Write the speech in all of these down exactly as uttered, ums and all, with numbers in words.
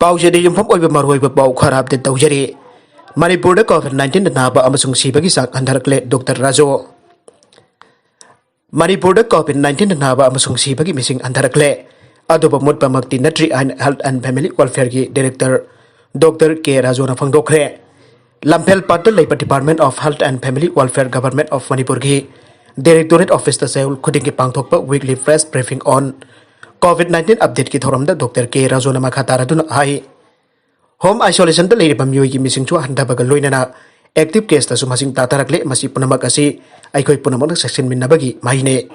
ꯄꯥꯎꯁꯤꯗ ꯌꯨꯝꯐꯝ ꯑꯣꯏꯕ ꯃꯔꯨꯑꯣꯏꯕ ꯄꯥꯎ ꯈꯔ ꯑꯞꯗꯦꯠ ꯇꯧꯖꯔꯤ꯫ ꯃꯅꯤꯄꯨꯔꯗ ꯀꯣꯚꯤꯗ ꯅꯥꯏꯟꯇꯤꯟꯗ ꯅꯥꯕ ꯑꯃꯁꯨꯡ ꯁꯤꯕꯒꯤ ꯆꯥꯡ ꯍꯟꯊꯔꯛꯂꯦ, ꯗꯣꯛꯇꯔ ꯔꯥꯖꯨ꯫ ꯃꯅꯤꯄꯨꯔꯗ ꯀꯣꯚꯤꯗ ꯅꯥꯏꯟꯇꯤꯟꯗ ꯅꯥꯕ ꯑꯃꯁꯨꯡ ꯁꯤꯕꯒꯤ ꯃꯁꯤꯡ ꯍꯟꯊꯔꯛꯂꯦ, ꯑꯗꯨꯕꯨ ꯃꯨꯠꯄꯃꯛꯇꯤ ꯅꯠꯇ꯭ꯔꯤ ꯍꯥꯏꯅ ꯍꯦꯜꯊ ꯑꯦꯟ ꯐꯦꯃꯤꯂꯤ ꯋꯦꯜꯐꯤꯌꯔꯒꯤ ꯗꯥꯏꯔꯦꯛꯇꯔ ꯗꯣꯛꯇꯔ ꯀꯦ ꯔꯥꯖꯨꯅ ꯐꯣꯡꯗꯣꯛꯈ꯭ꯔꯦ꯫ ꯂꯝꯐꯦꯜ ꯄꯥꯠꯇ ꯂꯩꯕ Department of Health and Family Welfare, Government of ꯃꯅꯤꯄꯨꯔꯒꯤ ꯗꯥꯏꯔꯦꯛꯇꯣꯔꯦꯠ ꯑꯣꯐꯤꯁꯇ ꯆꯌꯣꯜ ꯈꯨꯗꯤꯡꯒꯤ ꯄꯥꯡꯊꯣꯛꯄ weekly press briefing on COVID nineteen updateꯀꯤ ꯊꯧꯔꯝꯗ ꯗꯣꯛꯇꯔ ꯀꯦ ꯔꯥꯖꯨꯅ ꯃꯈꯥ ꯇꯥꯔꯗꯨꯅ ꯍꯥꯏ, ꯍꯣꯝ ꯑꯥꯏꯁꯣꯂꯦꯁꯟꯗ ꯂꯩꯔꯤꯕ ꯃꯤꯑꯣꯏꯒꯤ ꯃꯁꯤꯡꯁꯨ ꯍꯟꯊꯕꯒ ꯂꯣꯏꯅꯅ ꯑꯦꯛꯇꯤꯚ ꯀꯦꯁꯇꯁꯨ ꯃꯁꯤꯡ ꯇꯥꯊꯔꯛꯂꯦ꯫ ꯃꯁꯤ ꯄꯨꯝꯅꯃꯛ ꯑꯁꯤ ꯑꯩꯈꯣꯏ ꯄꯨꯝꯅꯃꯛꯅ ꯆꯦꯛꯁꯤꯟꯃꯤꯟꯅꯕꯒꯤ ꯃꯍꯩꯅꯤ꯫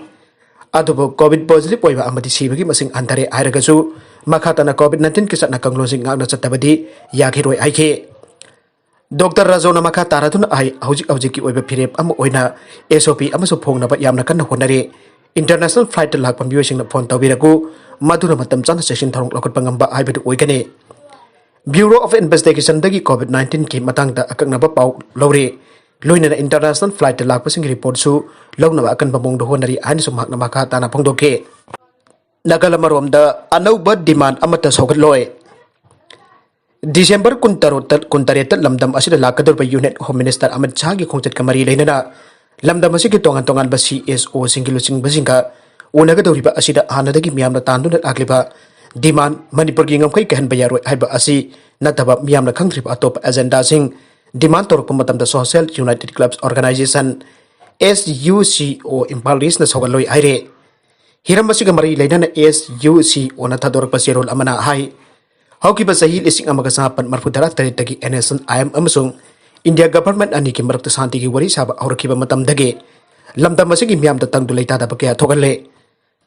ꯑꯗꯨꯕꯨ ꯀꯣꯚꯤꯗ ꯄꯣꯖꯤꯇꯤꯚ ꯑꯣꯏꯕ ꯑꯃꯗꯤ ꯁꯤꯕꯒꯤ ꯃꯁꯤꯡ ꯍꯟꯊꯔꯦ ꯍꯥꯏꯔꯒꯁꯨ, ꯃꯈꯥ ꯇꯥꯅ ꯀꯣꯚꯤꯗ ꯅꯥꯏꯟꯇꯤꯟꯒꯤ ꯆꯠꯅ ꯀꯥꯡꯂꯣꯟꯁꯤꯡ ꯉꯥꯛꯅ ꯆꯠꯇꯕꯗꯤ ꯌꯥꯈꯤꯔꯣꯏ ꯍꯥꯏꯈꯤ꯫ ꯗꯣꯛꯇꯔ ꯔꯥꯖꯨꯅ ꯃꯈꯥ ꯇꯥꯔꯗꯨꯅ ꯍꯥꯏ, ꯍꯧꯖꯤꯛ ꯍꯧꯖꯤꯛꯀꯤ ꯑꯣꯏꯕ ꯐꯤꯔꯦꯞ ꯑꯃ ꯑꯣꯏꯅ SOP ꯑꯃꯁꯨ ꯐꯣꯡꯅꯕ ꯌꯥꯝꯅ ꯀꯟꯅ ꯍꯣꯠꯅꯔꯤ꯫ ꯏꯟꯇꯔꯅꯦꯁꯅꯦꯜ ꯐ꯭ꯂꯥꯏꯠꯇ ꯂꯥꯛꯄ ꯃꯤꯑꯣꯏꯁꯤꯡꯅ ꯐꯣꯟ ꯇꯧꯕꯤꯔꯛꯎ, ꯃꯗꯨꯅ ꯃꯇꯝ ꯆꯥꯅ ꯆꯦꯛꯁꯤꯟ ꯊꯧꯔꯥꯡ ꯂꯧꯈꯠꯄ ꯉꯝꯕ ꯍꯥꯏꯕꯗꯨ ꯑꯣꯏꯒꯅꯤ꯫ Bureau of Investigationꯗꯒꯤ ꯀꯣꯚꯤꯗ ꯅꯥꯏꯟꯇꯤꯟꯒꯤ ꯃꯇꯥꯡꯗ ꯑꯀꯛꯅꯕ ꯄꯥꯎ ꯂꯧꯔꯤ꯫ ꯂꯣꯏꯅꯅ ꯏꯟꯇꯔꯅꯦꯁꯅꯦꯜ ꯐ꯭ꯂꯥꯏꯠꯇ ꯂꯥꯛꯄꯁꯤꯡꯒꯤ ꯔꯤꯄꯣꯔꯠꯁꯨ ꯂꯧꯅꯕ ꯑꯀꯟꯕ ꯃꯑꯣꯡꯗ ꯍꯣꯠꯅꯔꯤ ꯍꯥꯏꯅꯁꯨ ꯃꯍꯥꯛꯅ ꯃꯈꯥ ꯇꯥꯅ ꯐꯣꯡꯗꯣꯛꯈꯤ꯫ ꯅꯥꯒꯜ ꯑꯃꯔꯣꯝꯗ ꯑꯅꯧꯕ ꯗꯤꯃꯥꯟ ꯑꯃꯠꯇ ꯁꯧꯒꯠꯂꯣꯏ꯫ ꯗꯤꯁꯦꯝꯕꯔ ꯀꯨꯟꯇꯔꯨꯛꯇ, ꯀꯨꯟꯇꯔꯦꯠꯇ ꯂꯝꯗꯝ ꯑꯁꯤꯗ ꯂꯥꯛꯀꯗꯧꯔꯤꯕ Union Home Minister ꯑꯃꯤꯠ ꯁꯥꯍꯒꯤ ꯈꯣꯡꯆꯠꯀ ꯃꯔꯤ ꯂꯩꯅꯅ ꯂꯝꯗꯝ ꯑꯁꯤꯒꯤ ꯇꯣꯉꯥꯟ ꯇꯣꯉꯥꯟꯕ CSOꯁꯤꯡꯒꯤ ꯂꯨꯆꯤꯡꯕꯁꯤꯡꯒ ꯎꯅꯒꯗꯧꯔꯤꯕ ꯑꯁꯤꯗ ꯍꯥꯟꯅꯗꯒꯤ ꯃꯤꯌꯥꯝꯅ ꯇꯥꯟꯗꯨꯅ ꯂꯥꯛꯂꯤꯕ ꯗꯤꯃꯥꯟ ꯃꯅꯤꯄꯨꯔꯒꯤ ꯉꯝꯈꯩ ꯀꯥꯏꯍꯟꯕ ꯌꯥꯔꯣꯏ ꯍꯥꯏꯕ ꯑꯁꯤ ꯅꯠꯇꯕ ꯃꯤꯌꯥꯝꯅ ꯈꯪꯗ꯭ꯔꯤꯕ ꯑꯇꯣꯞꯄ ꯑꯦꯖꯦꯟꯗꯥꯁꯤꯡ ꯗꯤꯃꯥꯟ ꯇꯧꯔꯛꯄ ꯃꯇꯝꯗ Social United Clubs Organization, SUCO, Imphal ꯏꯁꯅ ꯁꯧꯒꯠꯂꯣꯏ ꯍꯥꯏꯔꯦ꯫ ꯍꯤꯔꯝ ꯑꯁꯤꯒ ꯃꯔꯤ ꯂꯩꯅꯅ SUCOꯅ ꯊꯥꯗꯣꯔꯛꯄ ꯆꯦꯔꯣꯜ ꯑꯃꯅ ꯍꯥꯏ, ꯍꯧꯈꯤꯕ ꯆꯍꯤ ꯂꯤꯁꯤꯡ ꯑꯃꯒ ꯆꯃꯥꯄꯟ ꯃꯔꯤꯐꯨ ꯇꯔꯥ ꯇꯔꯦꯠꯇꯒꯤ NSCN-IM ꯑꯃꯁꯨꯡ ꯏꯟꯗꯤꯌꯥ ꯒꯚꯔꯟꯃꯦꯟꯠ ꯑꯅꯤꯒꯤ ꯃꯔꯛꯇ ꯁꯥꯟꯇꯤꯒꯤ ꯋꯥꯔꯤ ꯁꯥꯕ ꯍꯧꯔꯛꯈꯤꯕ ꯃꯇꯝꯗꯒꯤ ꯂꯝꯗꯝ ꯑꯁꯤꯒꯤ ꯃꯤꯌꯥꯝꯗ ꯇꯪꯗꯨ ꯂꯩꯇꯥꯗꯕ ꯀꯌꯥ ꯊꯣꯛꯍꯜꯂꯦ꯫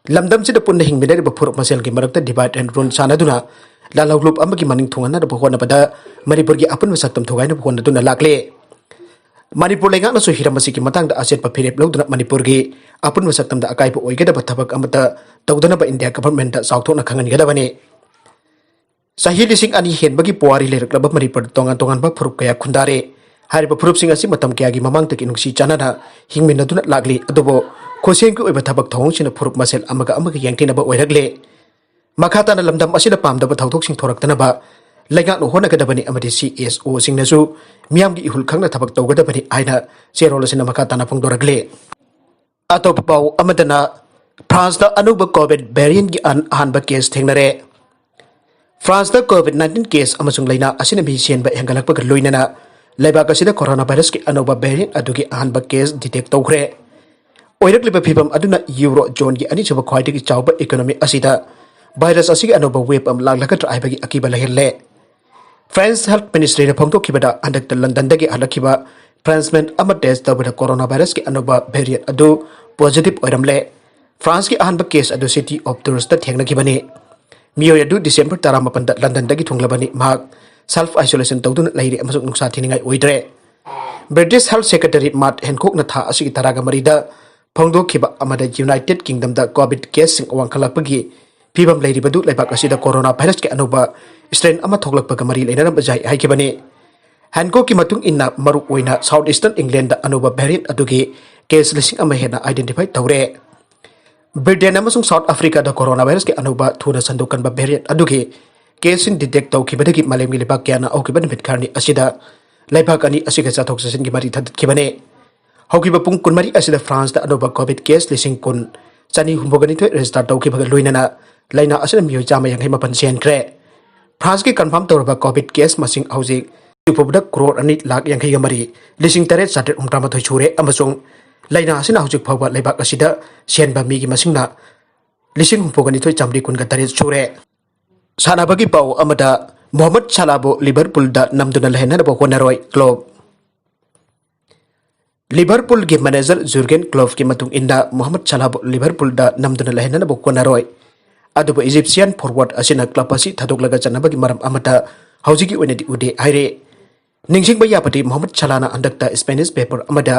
ꯂꯝꯗꯝꯁꯤꯗ ꯄꯨꯟꯅ ꯍꯤꯡꯃꯤꯟꯅꯔꯤꯕ ꯐꯨꯔꯨꯞ ꯃꯁꯦꯜꯒꯤ ꯃꯔꯛꯇ divide and rule ꯁꯥꯟꯅꯗꯨꯅ ꯂꯥꯜꯍꯧꯂꯨꯞ ꯑꯃꯒꯤ ꯃꯅꯤꯡ ꯊꯨꯡꯍꯟꯅꯕ ꯍꯣꯠꯅꯕꯗ ꯃꯅꯤꯄꯨꯔꯒꯤ ꯑꯄꯨꯟꯕ ꯁꯛꯇꯝ ꯊꯨꯒꯥꯏꯅꯕ ꯍꯣꯠꯅꯗꯨꯅ ꯂꯥꯛꯂꯦ꯫ ꯃꯅꯤꯄꯨꯔ ꯂꯩꯉꯥꯛꯅꯁꯨ ꯍꯤꯔꯝ ꯑꯁꯤꯒꯤ ꯃꯇꯥꯡꯗ ꯑꯆꯦꯠꯄ ꯐꯤꯔꯦꯞ ꯂꯧꯗꯨꯅ ꯃꯅꯤꯄꯨꯔꯒꯤ ꯑꯄꯨꯟꯕ ꯁꯛꯇꯝꯗ ꯑꯀꯥꯏꯕ ꯑꯣꯏꯒꯗꯕ ꯊꯕꯛ ꯑꯃꯠꯇ ꯇꯧꯗꯅꯕ ꯏꯟꯗꯤꯌꯥ ꯒꯚꯔꯟꯃꯦꯟꯠꯇ ꯆꯥꯎꯊꯣꯛꯅ ꯈꯪꯍꯟꯒꯗꯕꯅꯤ꯫ ꯆꯍꯤ ꯂꯤꯁꯤꯡ ꯑꯅꯤ ꯍꯦꯟꯕꯒꯤ ꯄꯨꯋꯥꯔꯤ ꯂꯩꯔꯛꯂꯕ ꯃꯅꯤꯄꯨꯔꯗ ꯇꯣꯉꯥꯟ ꯇꯣꯉꯥꯟꯕ ꯐꯨꯔꯨꯞ ꯀꯌꯥ ꯈꯨꯟꯗꯥꯔꯦ꯫ ꯍꯥꯏꯔꯤꯕ ꯐꯨꯔꯨꯞꯁꯤꯡ ꯑꯁꯤ ꯃꯇꯝ ꯀꯌꯥꯒꯤ ꯃꯃꯥꯡꯗꯒꯤ ꯅꯨꯡꯁꯤ ꯆꯥꯟꯅꯅ ꯍꯤꯡꯃꯤꯟꯅꯗꯨꯅ ꯂꯥꯛꯂꯤ, ꯑꯗꯨꯕꯨ ꯈꯨꯠꯁꯦꯝꯒꯤ ꯑꯣꯏꯕ ꯊꯕꯛ ꯊꯧꯑꯣꯡꯁꯤꯡꯅ ꯐꯨꯔꯨꯞ ꯃꯁꯦꯜ ꯑꯃꯒ ꯑꯃꯒ ꯌꯦꯡꯊꯤꯅꯕ ꯑꯣꯏꯔꯛꯂꯦ꯫ ꯃꯈꯥ ꯇꯥꯅ ꯂꯝꯗꯝ ꯑꯁꯤꯗ ꯄꯥꯝꯗꯕ ꯊꯧꯗꯣꯛꯁꯤꯡ ꯊꯣꯔꯛꯇꯅꯕ ꯂꯩꯉꯥꯛꯅ ꯍꯣꯠꯅꯒꯗꯕꯅꯤ ꯑꯃꯗꯤ ꯁꯤ ꯑꯦꯁ ꯑꯣꯁꯤꯡꯅꯁꯨ ꯃꯤꯌꯥꯝꯒꯤ ꯏꯍꯨꯜ ꯈꯪꯅ ꯊꯕꯛ ꯇꯧꯒꯗꯕꯅꯤ ꯍꯥꯏꯅ ꯆꯦꯔꯣꯜ ꯑꯁꯤꯅ ꯃꯈꯥ ꯇꯥꯅ ꯐꯣꯡꯗꯣꯔꯛꯂꯤ꯫ ꯑꯇꯣꯞꯄ ꯄꯥꯎ ꯑꯃꯗꯅ, ꯐ꯭ꯔꯥꯟꯁꯇ ꯑꯅꯧꯕ ꯀꯣꯚꯤꯗ ꯚꯦꯔꯤꯌꯦꯟꯠꯀꯤ ꯑꯍꯥꯟꯕ ꯀꯦꯁ ꯊꯦꯡꯅꯔꯦ꯫ ꯐ꯭ꯔꯥꯟꯁꯇ ꯀꯣꯚꯤꯗ ꯅꯥꯏꯟꯇꯤꯟ ꯀꯦꯁ ꯑꯃꯁꯨꯡ ꯂꯥꯏꯅꯥ ꯑꯁꯤꯅ ꯃꯤ ꯁꯤꯍꯟꯕ ꯍꯦꯟꯒꯠꯂꯛꯄꯒ ꯂꯣꯏꯅꯅ ꯂꯩꯕꯥꯛ ꯑꯁꯤꯗ ꯀꯣꯔꯣꯅꯥ ꯚꯥꯏꯔꯁꯀꯤ ꯑꯅꯧꯕ ꯚꯦꯔꯤꯌꯦꯟꯠ ꯑꯗꯨꯒꯤ ꯑꯍꯥꯟꯕ ꯀꯦꯁ ꯗꯤꯇꯦꯛ ꯇꯧꯈ꯭ꯔꯦ꯫ ꯑꯣꯏꯔꯛꯂꯤꯕ ꯐꯤꯚꯝ ꯑꯗꯨꯅ ꯌꯨꯔꯣ ꯖꯣꯟꯒꯤ ꯑꯅꯤꯁꯨꯕ ꯈ꯭ꯋꯥꯏꯗꯒꯤ ꯆꯥꯎꯕ ꯏꯀꯣꯅꯣꯃꯤ ꯑꯁꯤꯗ ꯚꯥꯏꯔꯁ ꯑꯁꯤꯒꯤ ꯑꯅꯧꯕ ꯋꯦꯕ ꯑꯃ ꯂꯥꯛꯂꯒꯗ꯭ꯔꯥ ꯍꯥꯏꯕꯒꯤ ꯑꯀꯤꯕ ꯂꯩꯍꯜꯂꯦ꯫ ꯐ꯭ꯔꯦꯟꯁ ꯍꯦꯜꯊ ꯃꯤꯅꯤꯁꯇ꯭ꯔꯤꯅ ꯐꯣꯡꯗꯣꯛꯈꯤꯕꯗ, ꯍꯟꯗꯛꯇ ꯂꯟꯗꯟꯗꯒꯤ ꯍꯜꯂꯛꯈꯤꯕ ꯐ꯭ꯔꯦꯟꯁꯃꯦꯟ ꯑꯃ ꯇꯦꯁ ꯇꯧꯕꯗ ꯀꯣꯔꯣꯅꯥ ꯚꯥꯏꯔꯁꯀꯤ ꯑꯅꯧꯕ ꯚꯦꯔꯤꯌꯦꯟꯠ ꯑꯗꯨ ꯄꯣꯖꯤꯇꯤꯚ ꯑꯣꯏꯔꯝꯂꯦ꯫ ꯐ꯭ꯔꯥꯟꯁꯀꯤ ꯑꯍꯥꯟꯕ ꯀꯦꯁ ꯑꯗꯨ ꯁꯤꯇꯤ ꯑꯣꯐ ꯇꯨꯔꯁꯇ ꯊꯦꯡꯅꯈꯤꯕꯅꯤ꯫ ꯃꯤꯑꯣꯏ ꯑꯗꯨ ꯗꯤꯁꯦꯝꯕꯔ ꯇꯔꯥꯃꯥꯄꯟꯗ ꯂꯟꯗꯟꯗꯒꯤ ꯊꯨꯡꯂꯕꯅꯤ꯫ ꯃꯍꯥꯛ ꯁꯦꯜꯐ ꯑꯥꯏꯁꯣꯂꯦꯁꯟ ꯇꯧꯗꯨꯅ ꯂꯩꯔꯤ ꯑꯃꯁꯨꯡ ꯅꯨꯡꯁꯥ ꯊꯤꯅꯤꯡꯉꯥꯏ ꯑꯣꯏꯗ꯭ꯔꯦ꯫ ꯕ꯭ꯔꯤꯇꯤꯁ ꯍꯦꯜꯊ ꯁꯦꯀ꯭ꯔꯦꯇꯔꯤ ꯃꯥꯠ ꯍꯦꯟꯀꯣꯛꯅ ꯊꯥ ꯑꯁꯤꯒꯤ ꯇꯔꯥꯒ ꯃꯔꯤꯗ ꯐꯣꯡꯗꯣꯛꯈꯤꯕ ꯑꯃꯗ ꯌꯨꯅꯥꯏꯇꯦꯗ ꯀꯤꯡꯗꯝꯗ ꯀꯣꯚꯤꯗ ꯀꯦꯁꯁꯤꯡ ꯋꯥꯡꯈꯠꯂꯛꯄꯒꯤ ꯐꯤꯚꯝ ꯂꯩꯔꯤꯕꯗꯨ ꯂꯩꯕꯥꯛ ꯑꯁꯤꯗ ꯀꯣꯔꯣꯅꯥ ꯚꯥꯏꯔꯁꯀꯤ ꯑꯅꯧꯕ ꯁ꯭ꯇ꯭ꯔꯦꯟ ꯑꯃ ꯊꯣꯛꯂꯛꯄꯒ ꯃꯔꯤ ꯂꯩꯅꯔꯝꯕ ꯌꯥꯏ ꯍꯥꯏꯈꯤꯕꯅꯤ꯫ ꯍꯦꯟꯀꯣꯛꯀꯤ ꯃꯇꯨꯡ ꯏꯟꯅ, ꯃꯔꯨꯑꯣꯏꯅ ꯁꯥꯎꯊ ꯏꯁꯇꯔꯟ ꯏꯪꯂꯦꯟꯗ ꯑꯅꯧꯕ ꯚꯦꯔꯤꯌꯦꯟꯠ ꯑꯗꯨꯒꯤ ꯀꯦꯁ ꯂꯤꯁꯤꯡ ꯑꯃ ꯍꯦꯟꯅ ꯑꯥꯏꯗꯦꯟꯇꯤꯐꯥꯏ ꯇꯧꯔꯦ꯫ ꯕ꯭ꯔꯤꯇꯦꯟ ꯑꯃꯁꯨꯡ ꯁꯥꯎꯊ ꯑꯥꯐ꯭ꯔꯤꯀꯥꯗ ꯀꯣꯔꯣꯅꯥ ꯚꯥꯏꯔꯁꯀꯤ ꯑꯅꯧꯕ ꯊꯨꯅ ꯁꯟꯗꯣꯛꯀꯟꯕ ꯚꯦꯔꯤꯌꯦꯟꯠ ꯑꯗꯨꯒꯤ ꯀꯦꯁꯁꯤꯡ ꯗꯤꯇꯦꯛ ꯇꯧꯈꯤꯕꯗꯒꯤ ꯃꯥꯂꯦꯝꯒꯤ ꯂꯩꯕꯥꯛ ꯀꯌꯥꯅ ꯍꯧꯈꯤꯕ ꯅꯨꯃꯤꯠ ꯈꯔꯅꯤ ꯑꯁꯤꯗ ꯂꯩꯕꯥꯛ ꯑꯅꯤ ꯑꯁꯤꯒ ꯆꯠꯊꯣꯛ ꯆꯠꯁꯤꯟꯒꯤ ꯃꯔꯤ ꯊꯥꯗꯠꯈꯤꯕꯅꯤ꯫ ꯍꯧꯈꯤꯕ ꯄꯨꯡ ꯀꯨꯟꯃꯔꯤ ꯑꯁꯤꯗ ꯐ꯭ꯔꯥꯟꯁꯇ ꯑꯅꯧꯕ ꯀꯣꯚꯤꯗ ꯀꯦꯁ ꯂꯤꯁꯤꯡ ꯀꯨꯟ ꯆꯥꯅꯤ ꯍꯨꯝꯐꯨꯒ ꯅꯤꯊꯣꯏ ꯔꯦꯖꯤꯁꯇꯥꯔ ꯇꯧꯈꯤꯕꯒ ꯂꯣꯏꯅꯅ ꯂꯥꯏꯅꯥ ꯑꯁꯤꯅ ꯃꯤꯑꯣꯏ ꯆꯥꯝꯃ ꯌꯥꯡꯈꯩ ꯃꯥꯄꯟ ꯁꯤꯍꯟꯈ꯭ꯔꯦ꯫ ꯐ꯭ꯔꯥꯟꯁꯀꯤ ꯀꯟꯐꯥꯔꯝ ꯇꯧꯔꯕ ꯀꯣꯚꯤꯗ ꯀꯦꯁ ꯃꯁꯤꯡ ꯍꯧꯖꯤꯛ ꯍꯧꯖꯤꯛ ꯐꯥꯎꯕꯗ ꯀ꯭ꯔꯣꯔ ꯑꯅꯤ ꯂꯥꯈ ꯌꯥꯡꯈꯩꯒ ꯃꯔꯤ ꯂꯤꯁꯤꯡ ꯇꯔꯦꯠ ꯆꯥꯇ꯭ꯔꯦꯠ ꯍꯨꯝꯗ꯭ꯔꯥ ꯃꯥꯊꯣꯏ ꯁꯨꯔꯦ ꯑꯃꯁꯨꯡ ꯂꯥꯏꯅꯥ ꯑꯁꯤꯅ ꯍꯧꯖꯤꯛ ꯐꯥꯎꯕ ꯂꯩꯕꯥꯛ ꯑꯁꯤꯗ ꯁꯤꯍꯟꯕ ꯃꯤꯒꯤ ꯃꯁꯤꯡꯅ ꯂꯤꯁꯤꯡ ꯍꯨꯝꯐꯨꯒ ꯅꯤꯊꯣꯏ ꯆꯥꯃꯔꯤ ꯀꯨꯟꯒ ꯇꯔꯦꯠ ꯁꯨꯔꯦ꯫ ꯁꯥꯟꯅꯕꯒꯤ ꯄꯥꯎ ꯑꯃꯗ, ꯃꯣꯍꯃꯗ ꯁꯥꯂꯥꯕꯨ ꯂꯤꯚꯔꯄꯨꯜꯗ ꯅꯝꯗꯨꯅ ꯂꯩꯍꯟꯅꯅꯕ ꯍꯣꯠꯅꯔꯣꯏ ꯀ꯭ꯂꯣꯞ꯫ ꯂꯤꯚꯔꯄꯨꯜꯒꯤ ꯃꯦꯅꯦꯖꯔ ꯖꯨꯔꯒꯦꯟ ꯀ꯭ꯂꯣꯞꯀꯤ ꯃꯇꯨꯡ ꯏꯟꯅ, ꯃꯣꯍꯃꯗ ꯁꯥꯂꯥꯕꯨ ꯂꯤꯚꯔꯄꯨꯜꯗ ꯅꯝꯗꯨꯅ ꯂꯩꯍꯟꯅꯅꯕ ꯍꯣꯠꯅꯔꯣꯏ꯫ ꯑꯗꯨꯕꯨ ꯏꯖꯤꯞꯁꯤꯌꯥꯟ ꯐꯣꯔꯋꯥꯔꯗ ꯑꯁꯤꯅ ꯀ꯭ꯂꯕ ꯑꯁꯤ ꯊꯥꯗꯣꯛꯂꯒ ꯆꯠꯅꯕꯒꯤ ꯃꯔꯝ ꯑꯃꯠꯇ ꯍꯧꯖꯤꯛꯀꯤ ꯑꯣꯏꯅꯗꯤ ꯎꯗꯦ ꯍꯥꯏꯔꯤ꯫ ꯅꯤꯡꯁꯤꯡꯕ ꯌꯥꯕꯗꯤ, ꯃꯣꯍꯃꯗ ꯁꯥꯂꯥꯅ ꯍꯟꯗꯛꯇ ꯁ꯭ꯄꯦꯅꯤꯁ ꯄꯦꯄꯔ ꯑꯃꯗ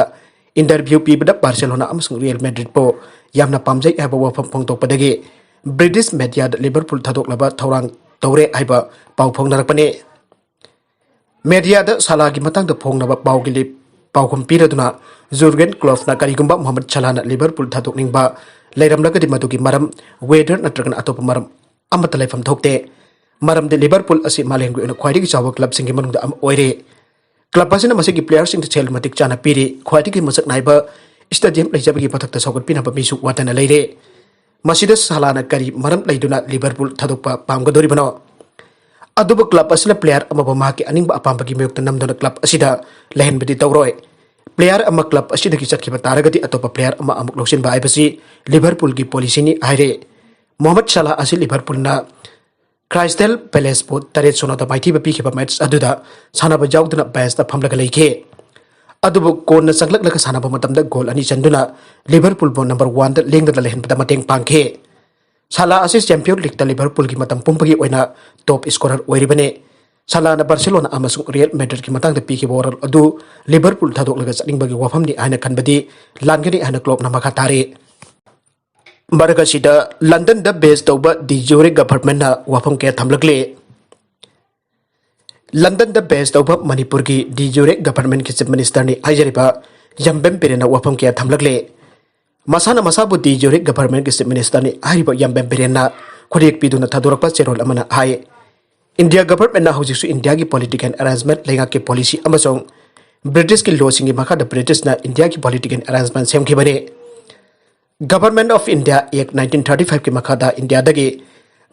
ꯏꯟꯇꯔꯚ꯭ꯌꯨ ꯄꯤꯕꯗ ꯕꯥꯔꯁꯦꯂꯣꯅꯥ ꯑꯃꯁꯨꯡ ꯔꯤꯌꯦꯜ ꯃꯦꯗ꯭ꯔꯤꯗꯄꯨ ꯌꯥꯝꯅ ꯄꯥꯝꯖꯩ ꯍꯥꯏꯕ ꯋꯥꯐꯝ ꯐꯣꯡꯗꯣꯛꯄꯗꯒꯤ ꯕ꯭ꯔꯤꯇꯤꯁ ꯃꯦꯗꯤꯌꯥꯗ ꯂꯤꯚꯔꯄꯨꯜ ꯊꯥꯗꯣꯛꯅꯕ ꯊꯧꯔꯥꯡ ꯇꯧꯔꯦ ꯍꯥꯏꯕ ꯄꯥꯎ ꯐꯥꯎꯅꯔꯛꯄꯅꯤ꯫ ꯃꯦꯗꯤꯌꯥꯗ ꯁꯥꯂꯥꯒꯤ ꯃꯇꯥꯡꯗ ꯐꯣꯡꯅꯕ ꯄꯥꯎꯒꯤ ꯂꯤꯞ ꯄꯥꯎꯈꯨꯝ ꯄꯤꯔꯗꯨꯅ ꯖꯨꯔꯒꯦꯟ ꯀ꯭ꯂꯣꯞꯅ ꯀꯔꯤꯒꯨꯝꯕ ꯃꯣꯍꯃꯗ ꯁꯥꯂꯥꯅ ꯂꯤꯚꯔꯄꯨꯜ ꯊꯥꯗꯣꯛꯅꯤꯡꯕ ꯂꯩꯔꯝꯂꯒꯗꯤ ꯃꯗꯨꯒꯤ ꯃꯔꯝ ꯋꯦꯗꯔ ꯅꯠꯇ꯭ꯔꯒꯅ ꯑꯇꯣꯞꯄ ꯃꯔꯝ ꯑꯃꯠꯇ ꯂꯩꯐꯝ ꯊꯣꯛꯇꯦ꯫ ꯃꯔꯝꯗꯤ ꯂꯤꯚꯔꯄꯨꯜ ꯑꯁꯤ ꯃꯥꯂꯦꯝꯒꯤ ꯑꯣꯏꯅ ꯈ꯭ꯋꯥꯏꯗꯒꯤ ꯆꯥꯎꯕ ꯀ꯭ꯂꯕꯁꯤꯡꯒꯤ ꯃꯅꯨꯡꯗ ꯑꯃ ꯑꯣꯏꯔꯦ꯫ ꯀ꯭ꯂꯕ ꯑꯁꯤꯅ ꯃꯁꯤꯒꯤ ꯄ꯭ꯂꯦꯌꯔꯁꯤꯡꯗ ꯁꯦꯜ ꯃꯇꯤꯛ ꯆꯥꯅ ꯄꯤꯔꯤ꯫ ꯈ꯭ꯋꯥꯏꯗꯒꯤ ꯃꯁꯛ ꯅꯥꯏꯕ ꯁ꯭ꯇꯦꯗꯤꯌꯝ ꯂꯩꯖꯕꯒꯤ ꯃꯊꯛꯇ ꯁꯧꯒꯠꯄꯤꯅꯕ ꯃꯤꯁꯨ ꯋꯥꯠꯇꯅ ꯂꯩꯔꯦ꯫ ꯃꯁꯤꯗ ꯁꯥꯂꯥꯅ ꯀꯔꯤ ꯃꯔꯝ ꯂꯩꯗꯨꯅ ꯂꯤꯚꯔꯄꯨꯜ ꯊꯥꯗꯣꯛꯄ ꯄꯥꯝꯒꯗꯧꯔꯤꯕꯅꯣ? ꯑꯗꯨꯕꯨ ꯀ꯭ꯂꯕ ꯑꯁꯤꯅ ꯄ꯭ꯂꯦꯌꯔ ꯑꯃꯕꯨ ꯃꯍꯥꯛꯀꯤ ꯑꯅꯤꯡꯕ ꯑꯄꯥꯝꯕꯒꯤ ꯃꯥꯌꯣꯛꯇ ꯅꯝꯗꯨꯅ ꯀ꯭ꯂꯕ ꯑꯁꯤꯗ ꯂꯩꯍꯟꯕꯗꯤ ꯇꯧꯔꯣꯏ꯫ ꯄ꯭ꯂꯦꯌꯔ ꯑꯃ ꯀ꯭ꯂꯕ ꯑꯁꯤꯗꯒꯤ ꯆꯠꯈꯤꯕ ꯇꯥꯔꯒꯗꯤ ꯑꯇꯣꯞꯄ ꯄ꯭ꯂꯦꯌꯔ ꯑꯃ ꯑꯃꯨꯛ ꯂꯧꯁꯤꯟꯕ ꯍꯥꯏꯕꯁꯤ ꯂꯤꯚꯔꯄꯨꯜꯒꯤ ꯄꯣꯂꯤꯁꯤꯅꯤ ꯍꯥꯏꯔꯦ꯫ ꯃꯣꯍꯃꯗ ꯁꯥꯂꯥ ꯑꯁꯤ ꯂꯤꯚꯔꯄꯨꯜꯅ ꯀ꯭ꯔꯥꯏꯁꯇꯦꯜ ꯄꯦꯂꯦꯁꯄꯨ ꯇꯔꯦꯠ ꯁꯨꯞꯅꯗ ꯃꯥꯏꯊꯤꯕ ꯄꯤꯈꯤꯕ ꯃꯦꯆ ꯑꯗꯨꯗ ꯁꯥꯟꯅꯕ ꯌꯥꯎꯗꯨꯅ ꯕꯦꯟꯁꯇ ꯐꯝꯂꯒ ꯂꯩꯈꯤ꯫ ꯑꯗꯨꯕꯨ ꯀꯣꯟꯅ ꯆꯪꯂꯛꯂꯒ ꯁꯥꯟꯅꯕ ꯃꯇꯝꯗ ꯒꯣꯜ ꯑꯅꯤ ꯆꯟꯗꯨꯅ ꯂꯤꯚꯔꯄꯨꯜꯕꯨ ꯅꯝꯕꯔ ꯋꯥꯟꯗ ꯂꯦꯡꯗꯅ ꯂꯩꯍꯟꯕꯗ ꯃꯇꯦꯡ ꯄꯥꯡꯈꯤ꯫ ꯁꯥꯂꯥ ꯑꯁꯤ ꯆꯦꯝꯄꯤꯌꯟ ꯂꯤꯒꯇ ꯂꯤꯚꯔꯄꯨꯜꯒꯤ ꯃꯇꯝ ꯄꯨꯝꯕꯒꯤ ꯑꯣꯏꯅ ꯇꯣꯞ ꯁ꯭ꯀꯣꯔꯔ ꯑꯣꯏꯔꯤꯕꯅꯤ꯫ ꯁꯥꯂꯥꯅ ꯕꯥꯔꯁꯦꯂꯣꯅꯥ ꯑꯃꯁꯨꯡ ꯔꯤꯌꯦꯜ ꯃꯦꯗ꯭ꯔꯤꯗꯀꯤ ꯃꯇꯥꯡꯗ ꯄꯤꯈꯤꯕ ꯋꯥꯔꯣꯜ ꯑꯗꯨ ꯂꯤꯚꯔꯄꯨꯜ ꯊꯥꯗꯣꯛꯂꯒ ꯆꯠꯅꯤꯡꯕꯒꯤ ꯋꯥꯐꯝꯅꯤ ꯍꯥꯏꯅ ꯈꯟꯕꯗꯤ ꯂꯥꯟꯒꯅꯤ ꯍꯥꯏꯅ ꯀ꯭ꯂꯣꯞꯅ ꯃꯈꯥ ꯇꯥꯔꯤ꯫ ꯃꯔꯛ ꯑꯁꯤꯗ ꯂꯟꯗꯟꯗ ꯕꯦꯖ ꯇꯧꯕ ꯗꯤ ꯖꯨꯔꯦ ꯒꯚꯔꯟꯃꯦꯟꯠꯅ ꯋꯥꯐꯝ ꯀꯌꯥ ꯊꯝꯂꯛꯂꯤ꯫ ꯂꯟꯗꯟꯗ ꯕꯦꯖ ꯇꯧꯕ ꯃꯅꯤꯄꯨꯔꯒꯤ ꯗꯤ ꯖꯨꯔꯦ ꯒꯚꯔꯟꯃꯦꯟꯠꯀꯤ ꯆꯤꯐ ꯃꯤꯅꯤꯁꯇꯔꯅꯤ ꯍꯥꯏꯖꯔꯤꯕ ꯌꯥꯝꯕꯦꯝ ꯕꯤꯔꯦꯟꯅ ꯋꯥꯐꯝ ꯀꯌꯥ ꯊꯝꯂꯛꯂꯤ꯫ ꯃꯁꯥꯅ ꯃꯁꯥꯕꯨ ꯗꯤ ꯖꯨꯔꯦ ꯒꯚꯔꯟꯃꯦꯟꯠꯀꯤ ꯆꯤꯐ ꯃꯤꯅꯤꯁꯇꯔꯅꯤ ꯍꯥꯏꯔꯤꯕ ꯌꯥꯝꯕꯦꯝ ꯕꯤꯔꯦꯟꯅ ꯈꯨꯔꯦꯛ ꯄꯤꯗꯨꯅ ꯊꯥꯗꯣꯔꯛꯄ ꯆꯦꯔꯣꯜ ꯑꯃꯅ ꯍꯥꯏ, ꯏꯟꯗꯤꯌꯥ ꯒꯚꯔꯟꯃꯦꯟꯠꯅ ꯍꯧꯖꯤꯛꯁꯨ ꯏꯟꯗꯤꯌꯥꯒꯤ ꯄꯣꯂꯤꯇꯤꯀꯦꯜ ꯑꯦꯔꯦꯟꯖꯃꯦꯟꯠ, ꯂꯩꯉꯥꯛꯀꯤ ꯄꯣꯂꯤꯁꯤ ꯑꯃꯁꯨꯡ ꯕ꯭ꯔꯤꯇꯤꯁꯀꯤ ꯂꯣꯁꯤꯡꯒꯤ ꯃꯈꯥꯗ ꯕ꯭ꯔꯤꯇꯤꯁꯅ ꯏꯟꯗꯤꯌꯥꯒꯤ ꯄꯣꯂꯤꯇꯤꯀꯦꯜ ꯑꯦꯔꯦꯟꯖꯃꯦꯟꯠ ꯁꯦꯝꯈꯤꯕꯅꯤ꯫ Government of India Act nineteen thirty five ꯀꯤ ꯃꯈꯥꯗ ꯏꯟꯗꯤꯌꯥꯗꯒꯤ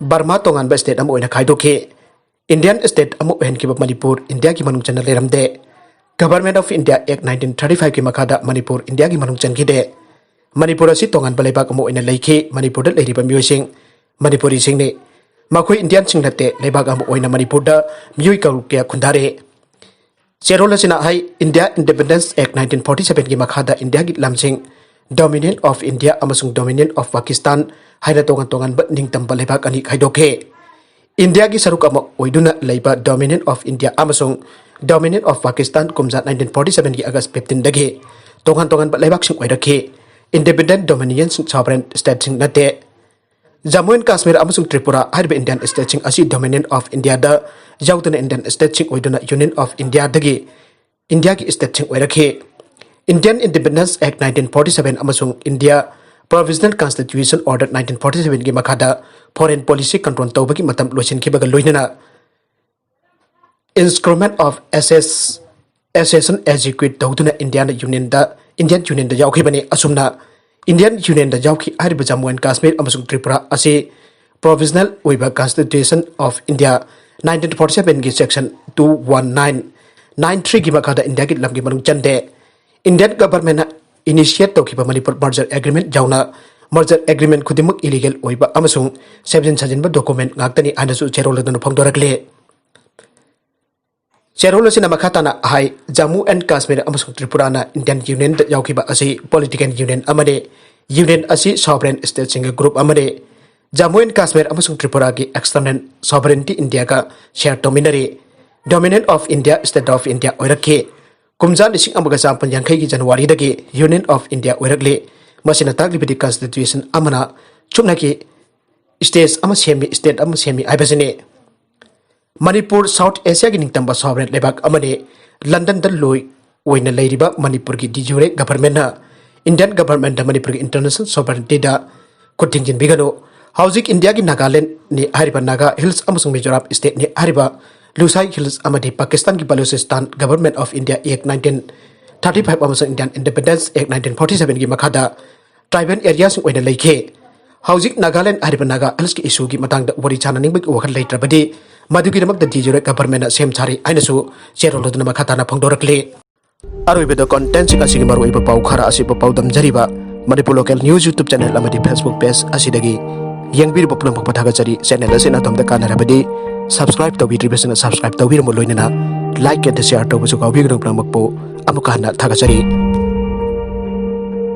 ꯕꯔꯃꯥ ꯇꯣꯉꯥꯟꯕ ꯁ꯭ꯇꯦꯠ ꯑꯃ ꯑꯣꯏꯅ ꯈꯥꯏꯗꯣꯛꯈꯤ꯫ ꯏꯟꯗꯤꯌꯟ ꯁ꯭ꯇꯦꯠ ꯑꯃ ꯑꯣꯏꯍꯟꯈꯤꯕ ꯃꯅꯤꯄꯨꯔ ꯏꯟꯗꯤꯌꯥꯒꯤ ꯃꯅꯨꯡ ꯆꯟꯅ ꯂꯩꯔꯝꯗꯦ꯫ Government of India Act nineteen thirty five ꯀꯤ ꯃꯈꯥꯗ ꯃꯅꯤꯄꯨꯔ ꯏꯟꯗꯤꯌꯥꯒꯤ ꯃꯅꯨꯡ ꯆꯟꯈꯤꯗꯦ꯫ ꯃꯅꯤꯄꯨꯔ ꯑꯁꯤ ꯇꯣꯉꯥꯟꯕ ꯂꯩꯕꯥꯛ ꯑꯃ ꯑꯣꯏꯅ ꯂꯩꯈꯤ꯫ ꯃꯅꯤꯄꯨꯔꯗ ꯂꯩꯔꯤꯕ ꯃꯤꯑꯣꯏꯁꯤꯡ ꯃꯅꯤꯄꯨꯔꯤꯁꯤꯡꯅꯤ꯫ ꯃꯈꯣꯏ ꯏꯟꯗꯤꯌꯟꯁꯤꯡ ꯅꯠꯇꯦ꯫ ꯂꯩꯕꯥꯛ ꯑꯃ ꯑꯣꯏꯅ ꯃꯅꯤꯄꯨꯔꯗ ꯃꯤꯑꯣꯏ ꯀꯔꯣꯔ ꯀꯌꯥ ꯈꯨꯟꯗꯥꯔꯦ꯫ ꯆꯦꯔꯣꯜ ꯑꯁꯤꯅ ꯍꯥꯏ, India Independence Act nineteen forty seven ꯒꯤ ꯃꯈꯥꯗ ꯏꯟꯗꯤꯌꯥꯒꯤ ꯂꯝꯁꯤꯡ Dominion of India ꯑꯃꯁꯨꯡ Dominion of Pakistan ꯍꯥꯏꯅ ꯇꯣꯉꯥꯟ ꯇꯣꯉꯥꯟꯕ ꯅꯤꯡꯇꯝꯕ ꯂꯩꯕꯥꯛ ꯑꯅꯤ ꯈꯥꯏꯗꯣꯛꯈꯤ꯫ ꯏꯟꯗꯤꯌꯥꯒꯤ ꯁꯔꯨꯛ ꯑꯃ ꯑꯣꯏꯗꯨꯅ ꯂꯩꯕ Dominion of India ꯑꯃꯁꯨꯡ Dominion of Pakistan ꯀꯨꯝꯖꯥ nineteen forty seven ꯒꯤ August fifteen ꯗꯒꯤ ꯇꯣꯉꯥꯟ ꯇꯣꯉꯥꯟꯕ ꯂꯩꯕꯥꯛꯁꯤꯡ ꯑꯣꯏꯔꯛꯈꯤ꯫ Independent Dominion ꯁꯤꯡ sovereign state ꯁꯤꯡ ꯅꯠꯇꯦ꯫ ꯖꯝꯃꯨ ꯑꯦꯟ ꯀꯥꯁꯃꯤꯔ ꯑꯃꯁꯨꯡ ꯇ꯭ꯔꯤꯄꯨꯔꯥ ꯍꯥꯏꯔꯤꯕ ꯏꯟꯗꯤꯌꯟ ꯁ꯭ꯇꯦꯠꯁꯤꯡ ꯑꯁꯤ Dominion of India ꯗ ꯌꯥꯎꯗꯅ ꯏꯟꯗꯤꯌꯟ ꯁ꯭ꯇꯦꯠꯁꯤꯡ ꯑꯣꯏꯗꯨꯅ Union of India ꯗꯒꯤ ꯏꯟꯗꯤꯌꯥꯒꯤ ꯁ꯭ꯇꯦꯠꯁꯤꯡ ꯑꯣꯏꯔꯛꯈꯤ꯫ Indian Independence Act nineteen forty seven ꯑꯃꯁꯨꯡ India Provisional Constitution Order nineteen forty seven ꯒꯤ ꯃꯈꯥꯗ foreign policy control ꯇꯧꯕꯒꯤ ꯃꯇꯝ ꯂꯣꯏꯁꯤꯟꯈꯤꯕꯒ ꯂꯣꯏꯅꯅ Instrument of Assess Accession execute ꯇꯧꯗꯨꯅ Indian Union ꯗ Indian Union ꯗ ꯌꯥꯎꯈꯤꯕꯅꯤ꯫ ꯑꯁꯨꯝꯅ Indian Union ꯗ ꯌꯥꯎꯈꯤ ꯍꯥꯏꯔꯤꯕ Jammu and Kashmir ꯑꯃꯁꯨꯡ ꯇ꯭ꯔꯤꯄꯨꯔꯥ ꯑꯁꯤ provisional ꯑꯣꯏꯕ Constitution of India nineteen forty seven ꯒꯤ section two one nine nine three ꯒꯤ ꯃꯈꯥꯗ ꯏꯟꯗꯤꯌꯥꯒꯤ ꯂꯝꯒꯤ ꯃꯅꯨꯡ ꯆꯟꯗꯦ꯫ Indian government ꯅ initiate ꯇꯧꯈꯤꯕ ꯃꯅꯤꯄꯨꯔ merger agreement ꯌꯥꯎꯅ merger agreement ꯈꯨꯗꯤꯡꯃꯛ illegal ꯑꯣꯏꯕ ꯑꯃꯁꯨꯡ ꯁꯦꯝꯖꯤꯟ ꯁꯥꯖꯤꯟꯕ document ꯉꯥꯛꯇꯅꯤ ꯍꯥꯏꯅꯁꯨ ꯆꯦꯔꯣꯜ ꯑꯗꯨꯅ ꯐꯣꯡꯗꯣꯔꯛꯂꯤ꯫ ꯆꯦꯔꯣꯜ ꯑꯁꯤꯅ ꯃꯈꯥ ꯇꯥꯅ ꯍꯥꯏ, Jammu and Kashmir ꯑꯃꯁꯨꯡ ꯇ꯭ꯔꯤꯄꯨꯔꯥꯅ Indian Union ꯗ ꯌꯥꯎꯈꯤꯕ ꯑꯁꯤ political union ꯑꯃꯅꯤ꯫ Union ꯑꯁꯤ sovereign state ꯁꯤꯡꯒꯤ group ꯑꯃꯅꯤ꯫ Jammu and Kashmir ꯑꯃꯁꯨꯡ ꯇ꯭ꯔꯤꯄꯨꯔꯥꯒꯤ external sovereignty ꯏꯟꯗꯤꯌꯥꯒ share ꯇꯧꯃꯤꯟꯅꯔꯤ꯫ Dominion of India, State of India ꯑꯣꯏꯔꯛꯈꯤ꯫ ꯀꯨꯝꯖꯥ ꯂꯤꯁꯤꯡ ꯑꯃꯒ ꯆꯥꯃꯥꯄꯟ ꯌꯥꯡꯈꯩꯒꯤ ꯖꯅꯋꯥꯔꯤꯗꯒꯤ Union of India ꯑꯣꯏꯔꯛꯂꯤ꯫ ꯃꯁꯤꯅ ꯇꯥꯛꯂꯤꯕꯗꯤ constitution ꯑꯃꯅ ꯁꯨꯞꯅꯒꯤ states ꯑꯃ ꯁꯦꯝꯃꯤ, state ꯑꯃ ꯁꯦꯝꯃꯤ ꯍꯥꯏꯕꯁꯤꯅꯤ꯫ ꯃꯅꯤꯄꯨꯔ South Asia ꯒꯤ ꯅꯤꯡꯇꯝꯕ sovereign ꯂꯩꯕꯥꯛ ꯑꯃꯅꯤ꯫ London ꯗ ꯂꯣꯏ ꯑꯣꯏꯅ ꯂꯩꯔꯤꯕ ꯃꯅꯤꯄꯨꯔꯒꯤ de jure government ꯅ Indian government ꯗ ꯃꯅꯤꯄꯨꯔꯒꯤ international sovereignty ꯗ ꯈꯨꯠ ꯊꯤꯡꯖꯤꯟꯕꯤꯒꯅꯨ꯫ ꯍꯧꯖꯤꯛ ꯏꯟꯗꯤꯌꯥꯒꯤ ꯅꯥꯒꯥꯂꯦꯟꯗꯅꯤ ꯍꯥꯏꯔꯤꯕ ꯅꯥꯒꯥ Hills ꯑꯃꯁꯨꯡ ꯃꯤꯖꯣꯔꯥꯝ state ꯅꯤ ꯍꯥꯏꯔꯤꯕ ꯂꯨꯁꯥꯏ Hills ꯑꯃꯗꯤ ꯄꯥꯀꯤꯁꯇꯥꯟꯒꯤ Baloochistan Government of India Act nineteen thirty five ꯑꯃꯁꯨꯡ Indian Independence Act nineteen forty seven ꯒꯤ ꯃꯈꯥꯗ tribal area ꯁꯤꯡ ꯑꯣꯏꯅ ꯂꯩꯈꯤ꯫ ꯍꯧꯖꯤꯛ ꯅꯥꯒꯥꯂꯦꯟꯗ ꯍꯥꯏꯔꯤꯕ ꯅꯥꯒꯥ Hills ꯀꯤ issue ꯒꯤ ꯃꯇꯥꯡꯗ ꯋꯥꯔꯤ ꯁꯥꯅꯅꯤꯡꯕꯒꯤ ꯋꯥꯈꯜ ꯂꯩꯇ꯭ꯔꯕꯗꯤ ꯃꯗꯨꯒꯤꯗꯃꯛꯇ de jure government ꯅ ꯁꯦꯝ ꯁꯥꯔꯤ ꯍꯥꯏꯅꯁꯨ ꯆꯦꯔꯣꯜ ꯑꯗꯨꯅ ꯃꯈꯥ ꯇꯥꯅ ꯐꯣꯡꯗꯣꯔꯛꯂꯤ꯫ ꯑꯔꯣꯏꯕꯗ content ꯁꯤꯡ ꯑꯁꯤꯒꯤ ꯃꯔꯨꯑꯣꯏꯕ ꯄꯥꯎ ꯈꯔ ꯑꯁꯤꯕꯨ ꯄꯥꯎꯗꯝꯖꯔꯤꯕ Manipur Local News YouTube channel ꯑꯃꯗꯤ Facebook page ꯑꯁꯤꯗꯒꯤ ꯌꯦꯡꯕꯤꯔꯤꯕ ꯄꯨꯝꯅꯃꯛꯄꯨ ꯊꯥꯒꯠꯆꯔꯤ꯫ Channel ꯑꯁꯤꯅ ꯑꯗꯣꯝꯗ ꯀꯥꯟꯅꯔꯕꯗꯤ subscribe ꯇꯧꯕꯤꯗ꯭ꯔꯤꯕꯁꯤꯡꯅ subscribe ꯇꯧꯕꯤꯔꯝꯃꯨ, ꯂꯣꯏꯅꯅ like and share ꯇꯧꯕꯁꯨ ꯀꯥꯎꯕꯤꯒꯅꯨ꯫ ꯄꯨꯝꯅꯃꯛꯄꯨ ꯑꯃꯨꯛꯀ ꯍꯟꯅ ꯊꯥꯒꯠꯆꯔꯤ꯫